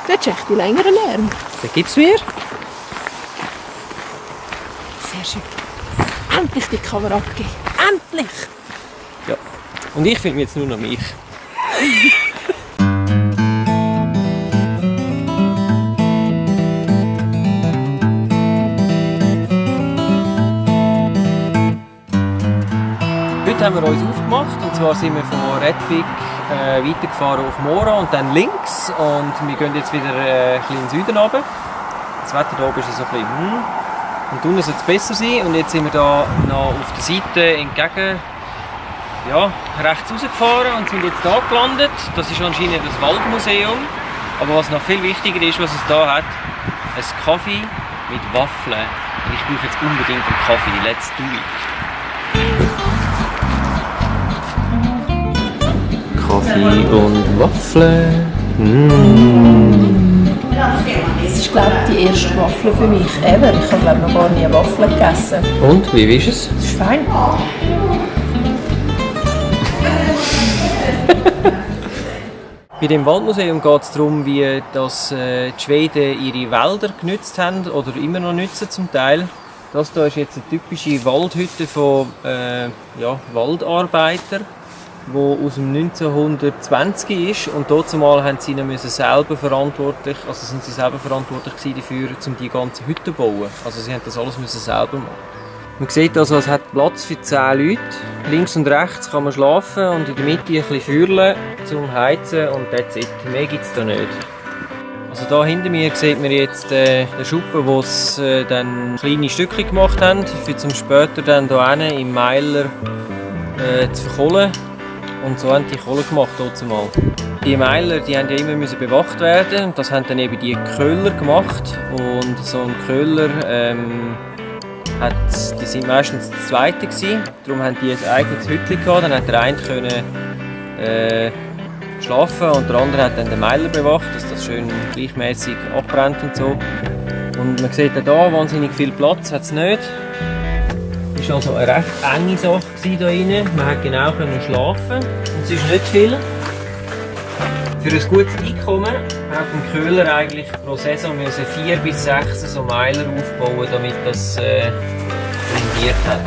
Dort ist echt die längere Lärm. Den gibt's mir. Sehr schön. Endlich die Cover abgeben. Endlich! Ja. Und ich filme jetzt nur noch mich. Heute haben wir uns aufgemacht, und zwar sind wir von Rättvik weitergefahren auf Mora und dann links, und wir gehen jetzt wieder ein bisschen in den Süden runter. Das Wetter hier oben ist so ein bisschen und unten soll es besser sein, und jetzt sind wir hier noch auf der Seite entgegen, ja, rechts rausgefahren und sind jetzt hier gelandet. Das ist anscheinend das Waldmuseum, aber was noch viel wichtiger ist, was es hier hat, ein Kaffee mit Waffeln. Ich brauche jetzt unbedingt einen Kaffee, let's do it. Kaffee und Waffeln. Das ist, glaube ich, die erste Waffel für mich ever. Ich habe, glaube noch gar nie eine Waffel gegessen. Und, wie ist es? Das ist fein. Bei dem Waldmuseum geht es darum, wie das, die Schweden ihre Wälder genutzt haben oder immer noch nutzen zum Teil. Das hier ist jetzt eine typische Waldhütte von Waldarbeitern, die aus dem 1920 ist, und dazumal haben sie selber verantwortlich, also sind sie selber verantwortlich dafür, um die ganze Hütte zu bauen. Also sie haben das alles selber machen. Man sieht also, es hat Platz für 10 Leute. Links und rechts kann man schlafen und in der Mitte ein bisschen Feuerchen zum Heizen, und that's it. Mehr gibt es da nicht. Also da hinter mir sieht man jetzt den Schuppen, wo sie dann kleine Stückchen gemacht haben, für zum später dann hier hinten im Meiler zu verkohlen. Und so haben die Kohle gemacht dazumal. Die Meiler, die haben ja immer bewacht werden, und das haben dann eben die Köhler gemacht. Und so ein Köhler die sind meistens das Zweite gewesen. Darum haben die ein eigenes Hütchen gehabt. Dann hat der eine schlafen und der andere hat dann den Meiler bewacht, dass das schön gleichmäßig abbrennt und so. Und man sieht auch hier, wahnsinnig viel Platz hat es nicht. Es war also eine recht enge Sache hier drin. Man konnte genau schlafen und es ist nicht viel. Für ein gutes Einkommen hat ein Köhler eigentlich pro Saison 4 bis 6 so Meiler aufbauen, damit das rendiert hat.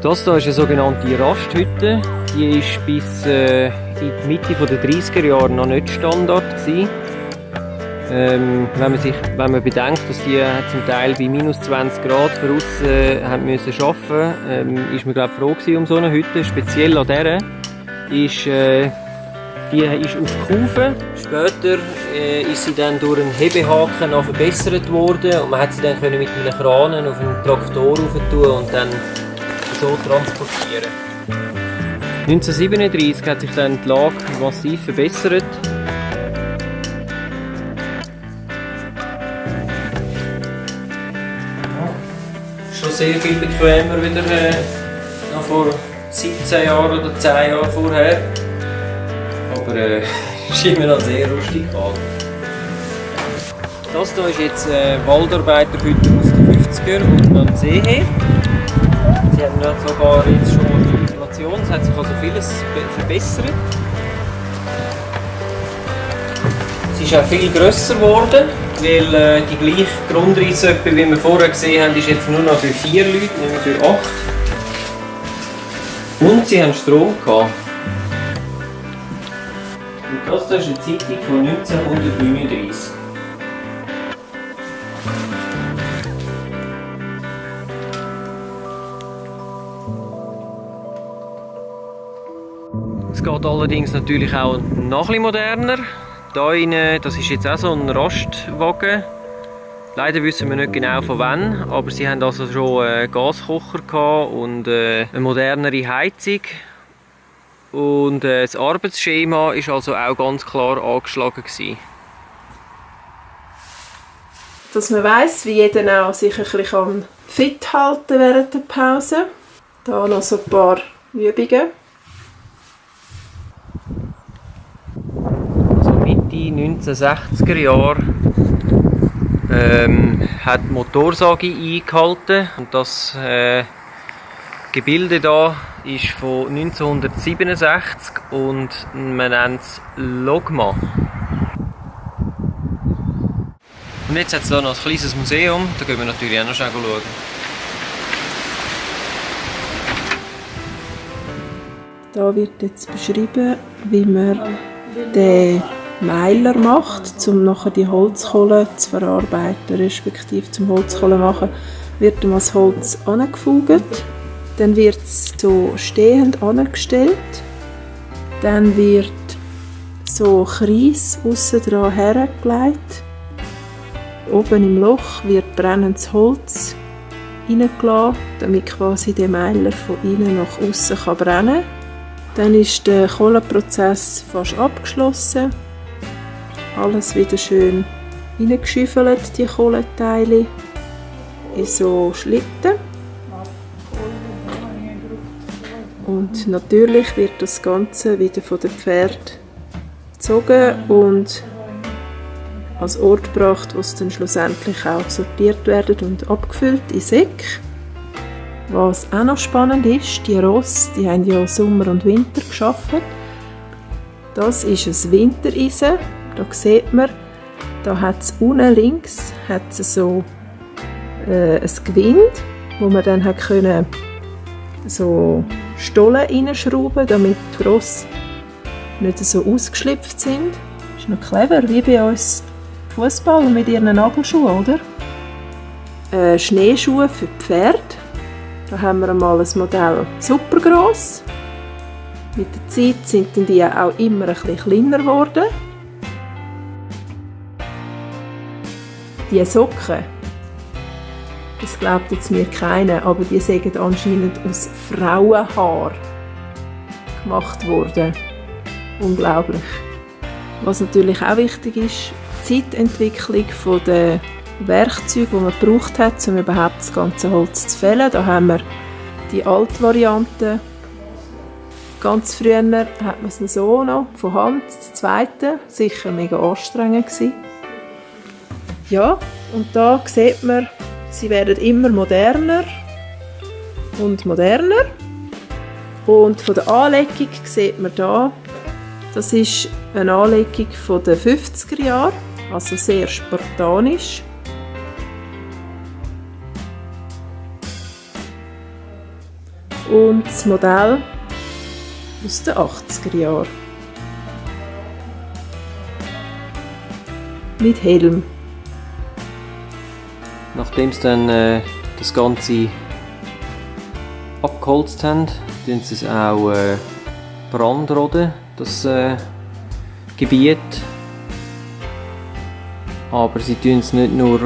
Das hier ist eine sogenannte Rasthütte. Die war bis in die Mitte der 30er Jahre noch nicht Standard gewesen. Wenn man bedenkt, dass die zum Teil bei minus 20 Grad von aussen arbeiten mussten, ist man froh um so eine Hütte. Speziell an dieser die ist auf Kufen. Später ist sie dann durch einen Hebehaken noch verbessert worden, und man hat sie dann mit einem Kran auf einen Traktor rauf tun und dann so transportieren. 1937 hat sich dann die Lage massiv verbessert. Schon sehr viel bequemer wieder noch vor 17 Jahren oder 10 Jahren vorher. Aber es ist immer noch sehr rustikal. Das hier ist jetzt Waldarbeiterhütte aus den 50er und noch ein Seehe. Sie haben ja sogar jetzt schon Isolation, es hat sich also vieles verbessert. Es ist auch viel grösser geworden, weil die gleiche Grundrisse, wie wir vorher gesehen haben, ist jetzt nur noch für 4 Leute, nicht mehr für 8. Und sie haben Strom gehabt. Und das ist eine Zeitung von 1939. Es geht allerdings natürlich auch noch ein bisschen moderner. Hier rein, das ist jetzt auch so ein Rastwagen. Leider wissen wir nicht genau von wann, aber sie haben also schon einen Gaskocher gehabt und eine modernere Heizung. Und das Arbeitsschema war also auch ganz klar angeschlagen gewesen. Dass man weiss, wie jeder auch sich ein bisschen fit halten während der Pause. Hier noch so ein paar Übungen. Also Mitte 1960er Jahre hat die Motorsage eingehalten, und das Gebilde hier ist von 1967 und man nennt es Logma. Und jetzt hat es hier noch ein kleines Museum, da gehen wir natürlich auch noch schauen. Da wird jetzt beschrieben, wie man den Meiler macht, um nachher die Holzkohle zu verarbeiten, respektive zum Holzkohle machen, wird ihm das Holz angefugt, dann wird es so stehend angestellt, dann wird so Kreis aussen dran hergelegt, oben im Loch wird brennendes Holz reingelassen, damit quasi der Meiler von innen nach außen brennen kann. Dann ist der Kohlenprozess fast abgeschlossen. Alles wieder schön reingeschüffelt, die Kohlenteile, in so Schlitten. Und natürlich wird das Ganze wieder von den Pferden gezogen und als Ort gebracht, wo es dann schlussendlich auch sortiert werden und abgefüllt in Säcke. Was auch noch spannend ist, die Rosse, die haben ja Sommer und Winter geschaffen. Das ist ein Wintereisen. Da sieht man, da hat es unten links hat's so ein Gewind, wo man dann hat können so Stollen reinschrauben, damit die Rosse nicht so ausgeschlüpft sind. Das ist noch clever, wie bei uns Fußballer mit ihren Nagelschuhen, oder? Schneeschuhe für die Pferde. Da haben wir einmal ein Modell supergross. Mit der Zeit sind dann die auch immer ein bisschen kleiner geworden. Die Socken, das glaubt jetzt mir keiner, aber die sind anscheinend aus Frauenhaar gemacht worden. Unglaublich. Was natürlich auch wichtig ist, die Zeitentwicklung der Werkzeuge, die man gebraucht hat, um überhaupt das ganze Holz zu fällen. Da haben wir die alte Variante. Ganz früher hat man es so noch, von Hand, das zweite, sicher mega anstrengend gewesen. Ja, und da sieht man, sie werden immer moderner und moderner. Und von der Anlegung sieht man da, das ist eine Anlegung von den 50er Jahren, also sehr spartanisch. Und das Modell aus den 80er Jahren. Mit Helm. Nachdem sie dann das Ganze abgeholzt haben, tun sie es auch brandroden, das Gebiet. Aber sie tun es nicht nur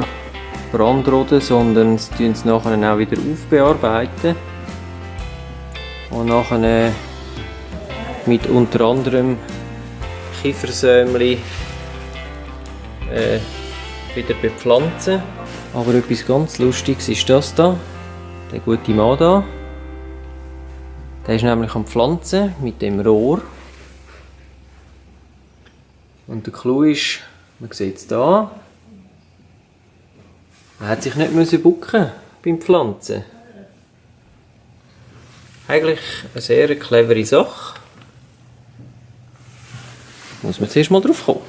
brandroden, sondern sie tun es nachher auch wieder aufbearbeiten. Und nachher mit unter anderem Kiefersämli wieder bepflanzen. Aber etwas ganz Lustiges ist das da, der gute Mann da. Der ist nämlich am Pflanzen mit dem Rohr. Und der Clou ist, man sieht es da, er hat sich nicht bucken beim Pflanzen. Eigentlich eine sehr clevere Sache. Muss man zuerst mal drauf kommen.